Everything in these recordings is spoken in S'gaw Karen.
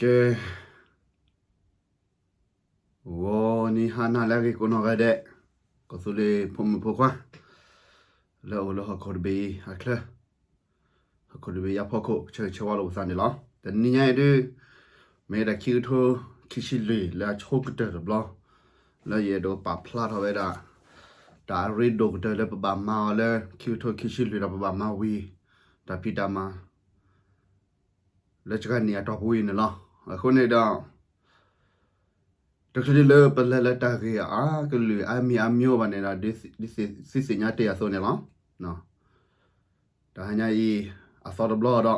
ကဲ, ဂီၤနံၤဟါနၤလၢအဂ့ၤကိးနီၢ်ဂၤဒဲး, ကီၢ်သူလ့ၤဖိမုၣ်ဖိခွါ လၢအအိၣ်လၢဟီၣ်ခိၣ်တဘ့ၣ်အံၤအချၢ, ဟီၣ်ခိၣ်တဘ့ၣ်အံၤအဖီခိၣ် ဆၢဂ့ၤဆၢဝါလိာ်ပသးန့ၣ်လီၤ. တနံၤညါအံၤဒုး မ့ၢ်ဝဲဒၣ်ခံကထိခံဆံလွံၢ်လၢအဆိကတၢၢ်တဘျီ လၢယအဲၣ်ဒိးပာ်ဖျါထီၣ်ဝဲဒၣ် တၢ်အရ့ဒိၣ်ကတၢၢ်လၢပဘၣ်မၤအီၤလၢခံကထိခံဆံလွံၢ်ဒီးပဘၣ်မၤဝံၤ တၢ်ဖံးတၢ်မၤ လၢစှၤနံၣ်အတီၢ်ပူၤအံၤန့ၣ်လီၤ. အဃိန့ၣ်ဒီး တချုးဒ်လၢပလဲၤလၢတၢ်ဂ့ၢ်အါကလုာ်အါမံၤအါမံၤဘၣ်န့ၣ်ဒီး ဒ်သုသ့ၣ်ညါတ့ၢ်အသိးန့ၣ်လီၤ. တဟါညါအံၤ အသီတဘျီဒီး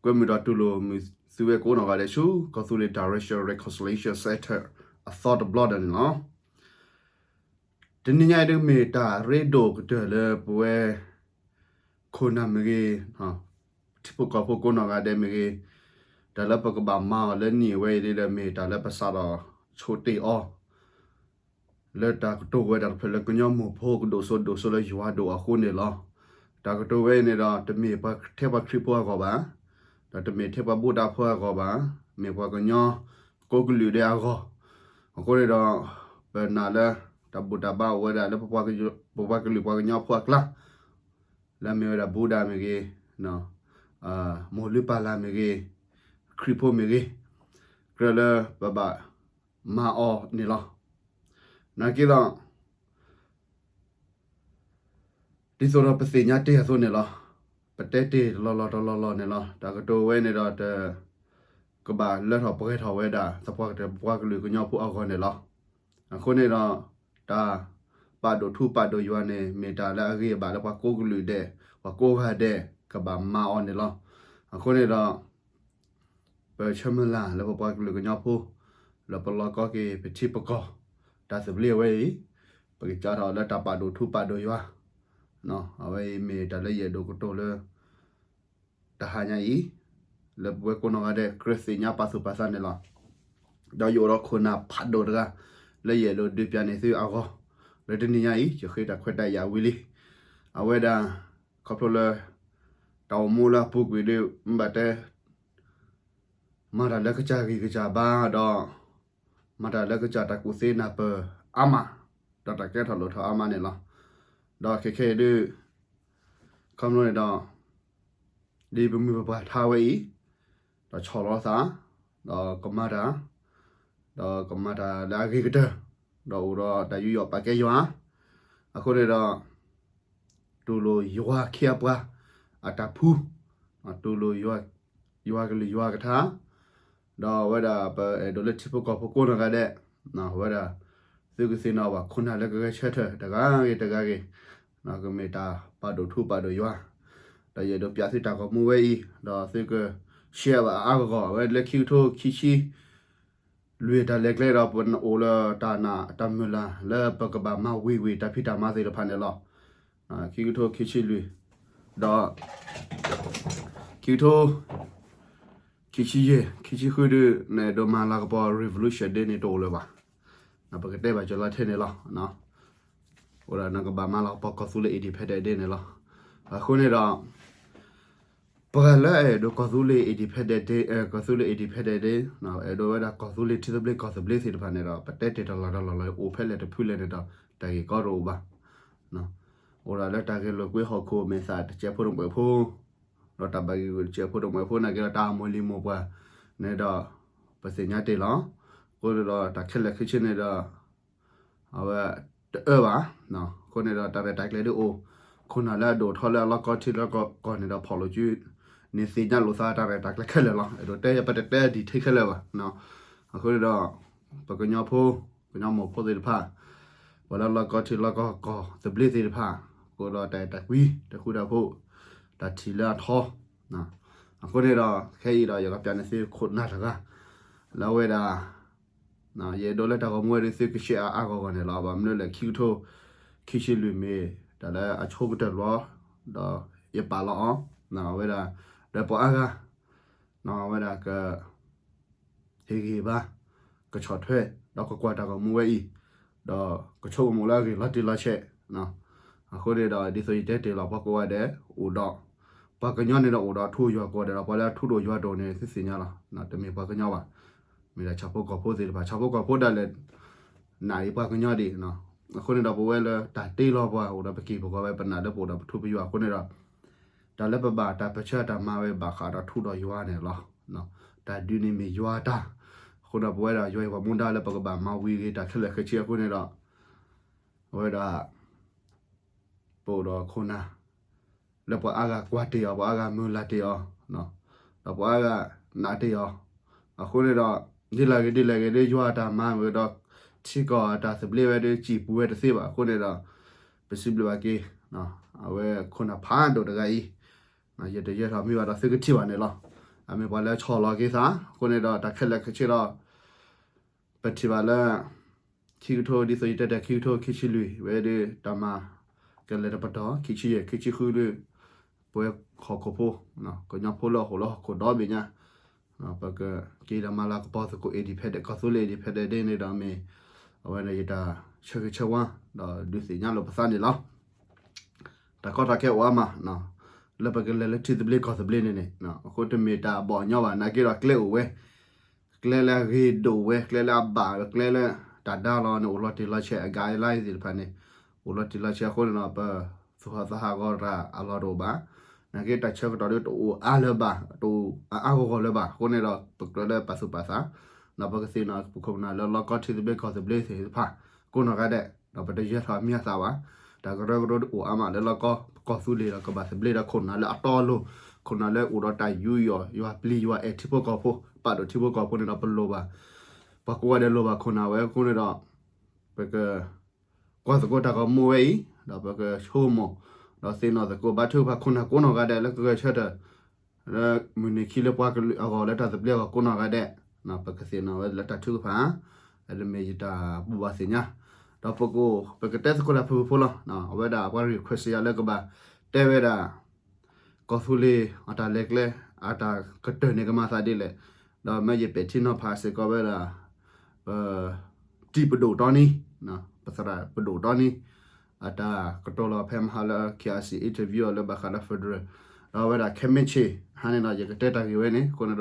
ကွဲမုာ်ဒီးတူၢ်လိာ်မုာ်သုဝဲကိးနီၢ်ဂၤဒဲးဆူ ကီၢ်သူလ့ၤ Direction Reconciliation Center အသီတဘျီဒီးန့ၣ်လီၤ. တနံၤညါအံၤဒုးမ့ၢ်တၢ်ရ့ဒိၣ်ကတၢၢ်လၢပဝဲ ခိၣ်နၢ်မ့ၢ်ဂ့ၤ, ထံဖိကီၢ်ဖိကိးနီၢ်ဂၤဒဲးမ့ၢ်ဂ့ၤ, တၢ်လၢပကဘၣ်မၤအီၤလၢနံၣ်အဝဲအံၤဒ်ဒီး မ့ၢ်တၢ်လၢပစးထီၣ်ဆိးတ့ၢ်အီၤ လၢတၢ်ကတိၤဝဲဒၣ်တဖျၢၣ်လၢကညီမိၢ်ဖိကဒိၣ်စိဒိၣ်စိလၢယွၤဒိၣ်အဃိန့ၣ်လီၤ. တၢ်ကတိၤဝဲအံၤန့ၣ်ဒီး တမ့ၢ်ထဲပှၤခရံာ်ဖိအဂီၢ်ဘၣ်, ဒီးတမ့ၢ်ထဲပှၤဘူၣ်တၢ်ဖိအဂီၢ်ဘၣ်, မ့ၢ်ပှၤကညီကိးကလုာ်ဒဲးအဂီၢ်. အဃိန့ၣ်ဒီး ပနာ်လၢ တၢ်ဘူၣ်တၢ်ဘါအိၣ်ဝဲဒၣ်လၢ ပပှၤကလုာ်ပှၤကညီဖိအကျါ လၢအမ့ၢ်ဝဲဒၣ်ဘူၣ်ဒၣ်မ့ၢ်ဂ့ၤ, မိၢ်လုၢ်ပၢ်လၢ်မ့ၢ်ဂ့ၤ, ခရံာ်ဖိမ့ၢ်ဂ့ၤ, ကြၢးလၢပဘၣ်မၤအီၤန့ၣ်လီၤ. နာ်က့ဒီး ဒ်သိးဒီးပသ့ၣ်ညါတ့ၢ်အသိးန့ၣ်လီၤ. ပတဲတ့ၢ်တလီၢ်လီၢ်တလီၢ်လီၢ်န့ၣ်လီၤ. တၢ်ကတိၤဝဲန့ၣ်ဒီး တ ကဘၣ်လၢထီၣ်ပှဲၤထီၣ်ဝဲဒၣ် သပှၢ်ကတၢၢ်ပပှၤကလုာ်ကညီဖိအဂီၢ်န့ၣ်လီၤ. အဃိန့ၣ်ဒီး တၢ်ပာ်ဒိၣ်ထူပာ်ဒိၣ်ယွၤန့ၣ် မ့ၢ်တၢ်လၢအဂ့ၤအဘၣ်လၢပှၤကိးကလုာ်ဒဲး ပှၤကိးဂၤဒဲး ကဘၣ်မၤအီၤန့ၣ်လီၤ. အဃိန့ၣ်ဒီး ပဆၢမုၢ်လၢ်လၢပပှၤကလုာ်ကညီဖိ လၢပလီၢ်ကီက့ၤပထံပကီၢ် တၢ်သဘျ့အဝဲအံၤ ပကစးထီၣ်လၢတၢ်ပာ်ဒိၣ်ထူပာ်ဒိၣ်ယွၤ, အဝဲအံၤမ့ၢ်တၢ်လၢယအဲၣ်ဒိးကတိၤလၢ တဟါညါအံၤ လၢပဝဲကိးနီၢ်ဂၤဒဲး ကြၢးသ့ၣ်ညါပာ်သူၣ်ပာ်သးန့ၣ်လီၤ. ဒီးယအိၣ်ဒီးခိၣ်နၢ်ဖးဒိၣ်တဂၤ လၢယအဲၣ်ဒိးဒုးပျးန့ၢ်သုအဂီၢ် လၢတနံၤညါအံၤ ယဃ့တၢ်ခွဲးတၢ်ယာ်ဝံၤလံ. အဝဲဒၣ် ခီဖျိလၢ တၢ်အိၣ်မူလၢအပူၤကွံာ်ဒီး မ့ၢ်ဘၣ်တဲ မၤတၢ်လၢကစၢ်ဂံၢ်ကစၢ်ဘါဒီး မၤတၢ်လၢကစၢ်တၢ်ကူၣ်သ့နၢ်ပၢၢ်အါမး, ဒီးတၢ်ကဲထီၣ်လိၣ်ထီၣ်အါမးန့ၣ်လီၤ. ဒီးခဲခဲအံၤဒုး ခီဖျိန့ၣ်ဒီး ဒ်ပမိၢ်ပပၢ်ထါဝဲအံၤ ဒီးဆီၣ်လီၤသး ဒီးကမၤတၢ် ဒီးကမၤတၢ်လၢအဂ့ၤကတၢၢ် ဒီးအိၣ်ဒီးတၢ်ယူးယီၣ်ပာ်ကဲယွၤ, အဃိန့ၣ်ဒီး တူၢ်လိာ်ယွၤခ့အပှၤ အတၢ်ဖှူ, တူၢ်လိာ်ယွၤကလုၢ်ယွၤကထါ, ဒီးအဝဲဒၣ်ပအဲၣ်ဒိးလၢထံဖိကီၢ်ဖိကိးနီၢ်ဂၤဒဲး, အဝဲဒၣ် သုကသ့ၣ်နီၣ်ဘၣ်ခိၣ်နၢ်လၢကဂဲၤဆၢထၢၣ်တဂၤဂ့ၤတဂၤဂ့ၤ, ကမ့ၢ်တၢ်ပာ်ဒိၣ်ထူပာ်ဒိၣ်ယွၤ, ဒီးယအဲၣ်ဒိးပျးသုတၢ်ဂီၤမူဝဲအံၤ, ဒီးသုက share ဘၣ်အါအါဂီၢ်ဂီၢ် အဝဲလၢခံကထိခံဆံ လွံၢ်တၢ်လဲၤကျဲဒီး ပအိၣ်လၢတၢ်နာ်တၢ်မုၢ်လၢ် လၢပကဘၣ်မၤဝံၤဝံၤတၢ်ဖံးတၢ်မၤသ့ၣ်တဖၣ်န့ၣ်လီၤ. ခံကထိခံဆံလွံၢ် ဒီး ခံကထိ ခံဆံယဲၢ် ခံဆံဃုဒုး နအဲၣ်ဒိးမၤလၤကပီၤ Revolution Day န့ၣ်တအိၣ်လၢၤဘၣ်. ပကတဲဘၣ်ကၠီလီၤထဲန့ၣ်လီၤ. အိၣ်ဒီးနကဘၣ်မၤလၤကပီၤကီၢ်သူလ့ၤ Independence Day န့ၣ်လီၤ. အဃိန့ၣ်ဒီး ပှၤလၢအအဲၣ်ဒိးကီၢ်သူလ့ၤ Independence Day, ကီၢ်သူလ့ၤ Independence Day, အဲၣ်ဒိးဝဲဒၣ်ကီၢ်သူလ့ၤထံသဘျ့ကီၢ်သဘျ့သ့ၣ်တဖၣ်န့ၣ်ဒီး ပတဲတ့ၢ်တလီၢ်တလီၢ်လီၤ အိၣ်ဖဲလဲၣ်တဖုလဲၣ်န့ၣ်ဒီး တၢ်ဂ့ၢ်ကီတအိၣ်ဘၣ်. အိၣ်ဒၣ်လၢတၢ်ဂဲၤလိာ်ကွံာ်ဟီၣ်ခိၣ်မဲာ်သၣ်တစဲးဖိတမှဲးဖိ, ဒီးတၢ်ဘၣ်ဂ့ၢ်ဂူာ်တစဲးဖိတမှဲးဖိနာ်က့ဒီး တၢ်အမိၢ်လံၤမိၢ်ပှၢ်န့ၣ်ဒီး ပသ့ၣ်ညါတ့ၢ်လီၤ. အဃိန့ၣ်ဒီးတၢ်ခဲလၢာ်ခဲဆ့န့ၣ်ဒီး အဝဲတအၢဘၣ်. အဃိန့ၣ်ဒီးတၢ်ရဲၣ်တၢ်ကျဲၤဒ်အိၣ်, ခိၣ်နၢ်လၢအဒိၣ်ထီၣ်လၢအလီၢ်ကီၢ်ထံလီၢ်ကီၢ်န့ၣ်ဒီးဖီၣ်လိာ်စု န့ၣ်သ့ၣ်ညါလိာ်သးတၢ်ရဲၣ်တၢ်ကျဲၤခဲလၢာ်လီၤ. အဲၣ်ဒိးတဲယပတတဲ detail ခဲလၢာ်ဘၣ်. အဃိန့ၣ်ဒီး ပကညီဖိ ကညီမိၢ်ဖိသ့ၣ်တဖၣ် ပှၤလၢလီၢ်ကီၢ်ထံလီၢ်ကီၢ်ကီၢ်သဘျ့သ့ၣ်တဖၣ် ကအိၣ်ဒီးတၢ်အဲၣ်တၢ်ကွံ တၢ်ဃူတၢ်ဖိး တၢ်ထံၣ်လၢအထီ အဃိန့ၣ်ဒီး ခဲအံၤဒီးယကပျးန့ၢ်သုခိၣ်နၢ်တဂၤ လၢအဝဲဒၣ် ယအဲၣ်ဒိးလၢတၢ်ဂီၤမူဝဲဒၣ်သုက share အါအါဂီၢ်ဂီၢ်န့ၣ်လီၤ. ဘၣ်မနုၤလဲၣ် ခံကထိခံဆံလွံၢ်မ့ၢ် တၢ်လၢအဆိကတၢၢ်လီၤ ဒီးယပာ်လီၤအီၤ အဝဲဒၣ် ဒီးပှၤအါဂၤ အဝဲဒၣ်က ဟ့ၣ်ဂံၢ်ဘါ ကဆီၣ်ထွဲ ဒီးကကွၢ်တၢ်ဂီၤမူဝဲအံၤ ဒီးကဆိကမိၣ်လၢအဂ့ၢ်လီၤတံၢ်လီၤဆဲး. အဃိန့ၣ်ဒီး ဒ်သိးယတဲတ့ၢ်လီၤ ပှၤကိးဂၤဒဲး အိၣ်ဒီး ပှၤကညီန့ၣ်ဒီးအိၣ်ဒီးထူယွၤကိးဂၤဒဲးလီၤ. ပှၤလၢထူဒီးယွၤဒိၣ်န့ၣ် သုသ့ၣ်ညါလီၤ. တမ့ၢ်ပှၤကညီဘၣ်. မ့ၢ်ဒၣ်ဆၣ်ဖိကီၢ်ဖိသ့ၣ်တဖၣ်, ဆၣ်ဖိကီၢ်ဖိဒၣ်လဲာ် နာ်အံၤပှၤကညီဒံး. အဃိန့ၣ်ဒီးပဝဲလၢတၢ်တ့လီၤပှၤ အိၣ်ဒီးပက့ၢ်ပဂီၤဝဲ ပနာ်လၢပအိၣ်ဒီးပထူပယွၤအဃိန့ၣ်ဒီး တၢ်လၢပဘၣ်တၢ်ပၢဆှၢတၢ်မၤဝဲဘၣ်ဃးဒီးထူဒီးယွၤန့ၣ်လီၤ. တၢ်ဒုးန့ၣ်မ့ၢ်ယွၤတၢ်. အဃိန့ၣ်ဒီးပဝဲဒၣ်ယွၤအံၤပှၤမူဒါလၢပကဘၣ်မၤဝံၤဂ့ၤတၢ်ခဲလၢာ်ခဲဆ့အဃိန့ၣ်ဒီး အဝဲဒၣ် ပအိၣ်ဒီးခိၣ်နၢ် လၢပှၤအါဂၤကွၢ်တ့ၢ်အီၤ, ပှၤအါဂၤမုၢ်လၢ်တ့ၢ်အီၤ, ဒီးပှၤအါဂၤနာ်တ့ၢ်အီၤ. အဃိန့ၣ်ဒီး ဒ်လဲၣ်ဂ့ၤဒ်လဲၣ်ဂ့ၤ ဒ်ယွၤအတၢ်မၤဝဲဒီး ထံကီၢ်အတၢ်သဘျ့ဝဲဒီး စံာ်ပူၤဝဲတသ့ဘၣ်. အဃိန့ၣ်ဒီး ပစံးဘျုးဘၣ်က့ၤ အဝဲခိၣ်နၢ်ဖးဒိၣ်တဂၤအံၤ ယတယၢၤထီၣ်မံဘၣ်ဒီးသုကထံၣ်ဘၣ်န့ၣ်လီၤ. အမ့ၢ်ပှၤလၢဆီၣ်လီၤက့ၤသး အဃိန့ၣ်ဒီး တၢ်ခဲလၢာ်ခဲဆ့ဒီး ပထံၣ်ဘၣ်လၢ ခံကထိ ဒ်သိးယတဲတဲ ခံကထိခံဆံလွံၢ် ဝဲဒီးတၢ်မၤ ကလဲၤတပတီၢ် ခံဆံယဲၢ် ခံဆံဃုဒီး ပဝဲဟီၣ်ခိၣ်ဖိ ကညီဖိလၢအအိၣ်လၢဟီၣ်ခိၣ်ဒီဘ့ၣ်ညါ ပကက့ၤဒီးမၤလၤကပီၤသကိး independent ကီၢ်သူလ့ၤ independent ဒ့ၣ်န့ၣ်ဒီးမ့ၢ် အဝဲန့ၣ်ယတၢ်ဆၢဂ့ၤဆၢဝါ ဒီးဒုးသ့ၣ်ညါလိာ်ပသးန့ၣ်လီၤ. တၢ်ကီတၢ်ခဲအိၣ်အါမး လၢပကလဲၤလၢထံသဘျ့ကီၢ်သဘျ့န့ၣ်န့ၣ် အဃိတမ့ၢ်တၢ်အဘီၣ်အညီဘၣ် နာ်က့ဒီးကျဲအိၣ်ဝဲ ကျဲလၢအဂ့ၤဒိၣ်ဝဲ ကျဲလၢအဘၣ်ဝဲ ကျဲလၢတၢ်ဒါလီၤန့ၣ် အိၣ်လီၤတံၢ်လီၤဆဲး အ guideline သ့ၣ်တဖၣ်န့ၣ် အိၣ်လီၤတံၢ်လီၤဆဲးအဃိန့ၣ်ဒီး ပသူၣ်ဟးသးဟးဂီၤတၢ်အလီၢ်တအိၣ်ဘၣ်. နာ်က့တၢ်ဆၢကတီၢ်ဒီးတအိၣ်အါလၢၤဘၣ် တအိၣ်အါအါဂီၢ်ဂီၢ်လၢၤဘၣ် အဃိန့ၣ်ဒီး ပကြၢးလၢပာ်သူၣ်ပာ်သး ဒီးပကသ့ၣ်နီၣ်ပခိၣ်ပနၢ်လၢလီၢ်ကီထံသဘျ့ကီၢ်သဘျ့သ့ၣ်တဖၣ် ကိးနီၢ်ဂၤဒဲး ဒီးပတယၢၤထီၣ်မံၤအသးဘၣ်. တၢ်ကရၢကရိအိၣ်အါမးလၢလီၢ်ကီ ပကီၢ်သူလ့ၤဒီးကဘၣ်သဘျ့ဒီးခိၣ်နၢ်လၢအတီအလိၤ ခိၣ်နၢ်လၢအိၣ်ဒီးတၢ်ယူးယီၣ် ယွၤပျံၤယွၤအဲၣ်ထံဖိကီၢ်ဖိ ပာ်ဒိၣ်ထံဖိကီၢ်ဖိန့ၣ်ဒီးပလိၣ်ဘၣ် ပှၤကိးဂၤဒဲးလိၣ်ဘၣ်ခိၣ်နၢ်ဝဲအဃိန့ၣ်ဒီး ပက ကွၢ်သကိးတၢ်ဂီၤမူဝဲအံၤ ဒီးပကဆိကမိၣ် ဒီးသ့ၣ်နီၣ်သကိး ဘါထုကဖၣ်ခိၣ်နၢ်ကိးနီၢ်ဂၤဒဲးလၢကဂဲၤဆၢထၢၣ် လၢမုၢ်နံၤခံလၢပှၤကလုာ်အဂီၢ်လၢတၢ်သဘျ့အဂီၢ်ကိးနီၢ်ဂၤဒဲး ပကသ့ၣ်နီၣ်ဝဲလၢတၢ်ထုကဖၣ် အဲဒၣ်မ့ၢ်ယတၢ်ဘူၣ်ဘၣ်သ့ၣ်ညါ ဒီးပက ပကတဲသကိးတၢ်ဖုၣ်ဖုၣ်ဖိလီၤ. အဝဲဒၣ်ပှၤ request ယၤလၢကဘၣ်တဲဝဲဒၣ် ကီၢ်သူလ့ၤအတၢ်လဲၤကျဲ အတၢ်ကတၢၢ်န့ၣ်ကမၤသးဒ်လဲၣ်, ဒီးမ့ၢ်ယပဲာ်ထံနီၤဖးစ့ၢ်ကီးဝဲဒၣ် ပ တံၤပဒိၣ်တီနံၤ, ပသရၣ်ပဒိၣ်တီနံၤ အတၢ်ကတိၤလီၤဖဲမဟါလၢ KIC interview အီၤလၢဘၣ်ဃးလၢ federal ဒီးအဝဲဒၣ်ခဲမ့ၢ်ဆ့ၣ် ဟါန့ၣ်ဒီး ယကတဲတၢ်ဂ့ၢ်ဝဲန့ၣ် အဃိန့ၣ်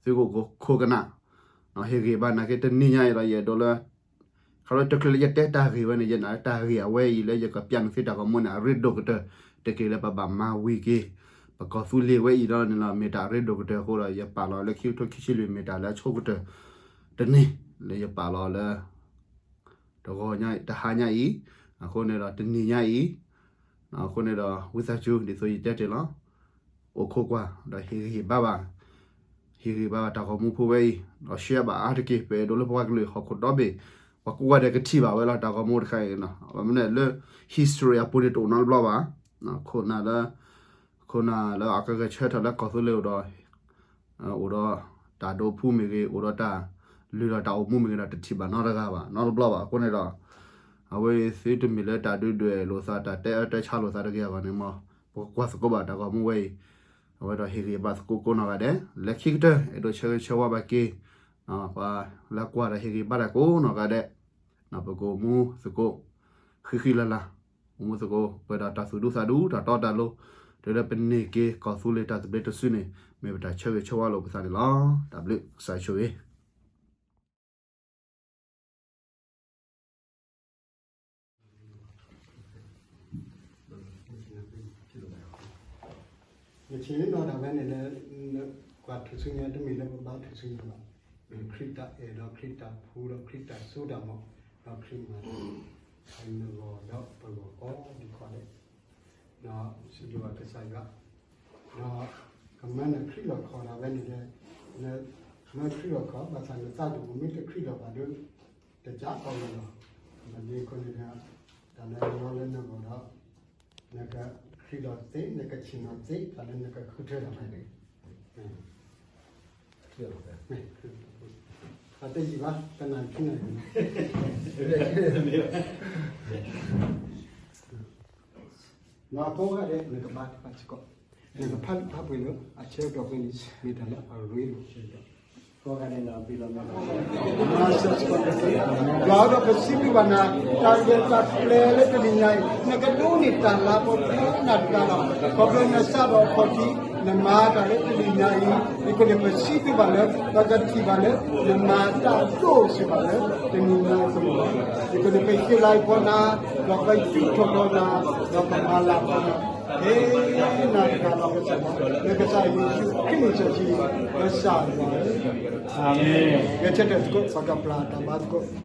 ဒီး သုကအိၣ်ခိးကနၣ် ဟ့ၣ်ဂံၢ်ဘါနာ်က့တနံၤညါအံၤဒီး ယအဲၣ်ဒိးလၢ ခီဖျိတချုးလၢယတဲတၢ်ဂ့ၢ်ဝဲန့ၣ် ယနာ်လၢတၢ်ဂ့ၢ်အဝဲအံၤလၢယကပျးန့ၢ်သုတၢ်ဂီၤမူန့ၣ် အရ့ဒိၣ်ကတၢၢ် တက့ၢ်လၢပဘၣ်မၤဝံၤက့ၤ ပကီၢ်သူလ့ၤဝဲအံၤဒီးန့ၣ်လီၤ. မ့ၢ်တၢ်အရ့ဒိၣ်ကတၢၢ်အဃိဒီး ယပာ်လီၤလၢခံကထိခံဆံလွံၢ်မ့ၢ်တၢ်လၢအဆိကတၢၢ်တနံၤ လၢယပာ်လီၤလၢ တဂီၤညါ တဟါညါအံၤ, အဃိန့ၣ်ဒီးတနံၤညါအံၤ, အဃိန့ၣ်ဒီး ဝံသးစူၤ ဒ်သိးယတဲတ့ၢ်လီၤ. အိၣ်ခိးကွၢ် ဒီးဟ့ၣ်ဂံၢ်ဟ့ၣ်ဘါဘၣ်, ဟ့ၣ်ဂံၢ်ဘါဘၣ်တၢ်ဂီၤမူဖိဝဲအံၤ, ဒီး share ဘၣ်အါတက့ၢ် ပအဲၣ်ဒိးလၢပှၤကလုာ်ဟီၣ်ခိၣ်ဒီဘ့ၣ်, ပှၤကိးဂၤဒဲးကထံၣ်ဘၣ်ဝဲလီၤ တၢ်ဂီၤမူတခါအံၤ, ဘၣ်မနုၤလၢ history အပူၤန့ၣ်တအိၣ်နီတဘျီဘၣ်, ခိၣ်နၢ်လၢ ခိၣ်နၢ်လၢအကဂဲၤဆၢထၢၣ်လၢကီၢ်သူလ့ၤအိၣ်ဒီး အိၣ်ဒီးတၢ်ဒိဖူမ့ၢ်ဂ့ၤ, အိၣ်ဒီးတၢ်လုၢ်ဒီးတၢ်အိၣ်မူမ့ၢ်ဂ့ၤဒီး တထံၣ်ဘၣ်နီတဂၤဘၣ် နီတဘျီဘၣ်. အဃိန့ၣ်ဒီး အဝဲသုတမ့ၢ်လၢတၢ်ဒုးဒွဲၣ်လိာ်သး တၢ်တဲအၢတဲဆါလိာ်သးတဂ့ၤအဂီၢ်န့ၣ်မ့ၢ် ပကကွၢ်သကိးဘၣ်တၢ်ဂီၤမူဝဲအံၤ, အဝဲဒီးဟ့ၣ်ဂံၢ်ဘါသကိးကိးနီၢ်ဂၤဒဲး, လၢခံကတၢၢ် အဲၣ်ဒိးဆၢဂ့ၤဆၢဝါဘၣ်က့ၤ ပှၤလၢကွၢ်ဒီးဟ့ၣ်ဂံၢ်ဘါတၢ်ကိးနီၢ်ဂၤဒဲး, ပကအိၣ်မူသကိး ဃံဃံလၤလၤ အိၣ်မူသကိး ပှဲၤဒီးတၢ်သူၣ်ဒူသးဒူ တၢ်တီတၢ်လိၤ, တုၤလၢပန့ၢ်က့ၤကီၢ်သူလ့ၤတၢ်သဘျ့တစုန့ၣ် မ့ၢ်ပတၢ်ဆၢဂ့ၤဆၢဝါလိာ်ပသးန့ၣ်လီၤ. တၢ်ဘျုးကစၢ်ဆိၣ်ဂ့ၤ ယဆ့ၣ်နီၤတၢ်ဝဲန့ၣ်လၢ ကွၢ်ထူၣ်စုညါတမ့ၢ်လၢပဘါထူၣ်စုညါဘၣ်, ခရံာ်တၢ်အဲၣ်ဒီးခရံာ်တၢ်ဖှူဒီးခရံာ်တၢ်စိတၢ်ကမီၤ, ဒီးခရံာ်မၤဂီၤဒီးပဂီၢ်ကိးဒံးခီဒဲး ဒီးစံးဘျုးဘၣ်ကစၢ်ယွၤ, ဒီးကမၢနခရံာ်လီၤခီၣ်ဒၣ်ဝဲန့ၣ်လၢ မၢခရံာ်လီၤခီၣ် ဘၣ်ဆၣ်နသးတဘူၣ် မ့ၢ်တခရံာ်လီၤဘၣ်ဒီး တကးကီၢ်လီၤလီၤ. မ့ၢ်ဒ်အဃိန့ၣ်ဒီး တၢ်လၢအလီလၢနဂီၢ်ဒီး နကခရံာ်လီၤသ့ နကဆ့ၣ်နီၤသ့ တၢ်လၢနကဃုထၢတၢ်ဖဲန့ၣ် အတယံာ်ဘၣ် တနၣ်ရံၣ်ခံနၣ်ရံၣ် ဒီးအကိးဂၤဒဲး နကဘါထုကဖၣ်စ့ၢ်ကီး, နကဖးဖးပှဲၤလၢအဆၢကတီၢ်ဖဲန့ၣ် မ့ၢ်တၢ်လၢအရ့ဒိၣ်ကတၢၢ် ကိးဂၤဒဲးန့ၣ် ပလီၤမၢ်, မၤစၢၤစ့ၢ်ကီး, ယွၤဒီးပစံးဘျုးဘၣ်နၤ, တၢ်ရဲၣ်တၢ်ကျဲၤလၢတနံၤညါအံၤ နကဒိးန့ၢ်တၢ်လၤကပီၤလၢနၤတဂၤလီၤ. ခီဖျိနစးထီၣ်အခီၣ်ထံး နမၤတၢ်လၢတနံၤညါအံၤ, ယကန့ၣ်ပစံးဘျုးဘၣ်လၢ ပကထံၣ်ဘၣ်လၢ နမၤတၢ်ဒိၣ်စ့ၢ်ကီးလၢ တနံၤညါအံၤလီၤ. ယကန့ၣ်ပဟ့ၣ်လၤကပီၤနၤ, ဒီးပယူးထီၣ်ကပီၤနၤ, ဒီးပမၤလၤကပီၤနၤ, ဟ့ၣ်နၤတဂၤလီၤကစၢ်, လၢကစၢ်ယ့ၣ်ၡူးခရံာ်အမံၤ ကစၢ်ယွၤဧၢ, အၤမ့ၣ်. ဂဲၤဆၢထၢၣ်သကိး ပကပျၢ်တၢ်ဘါသကိး.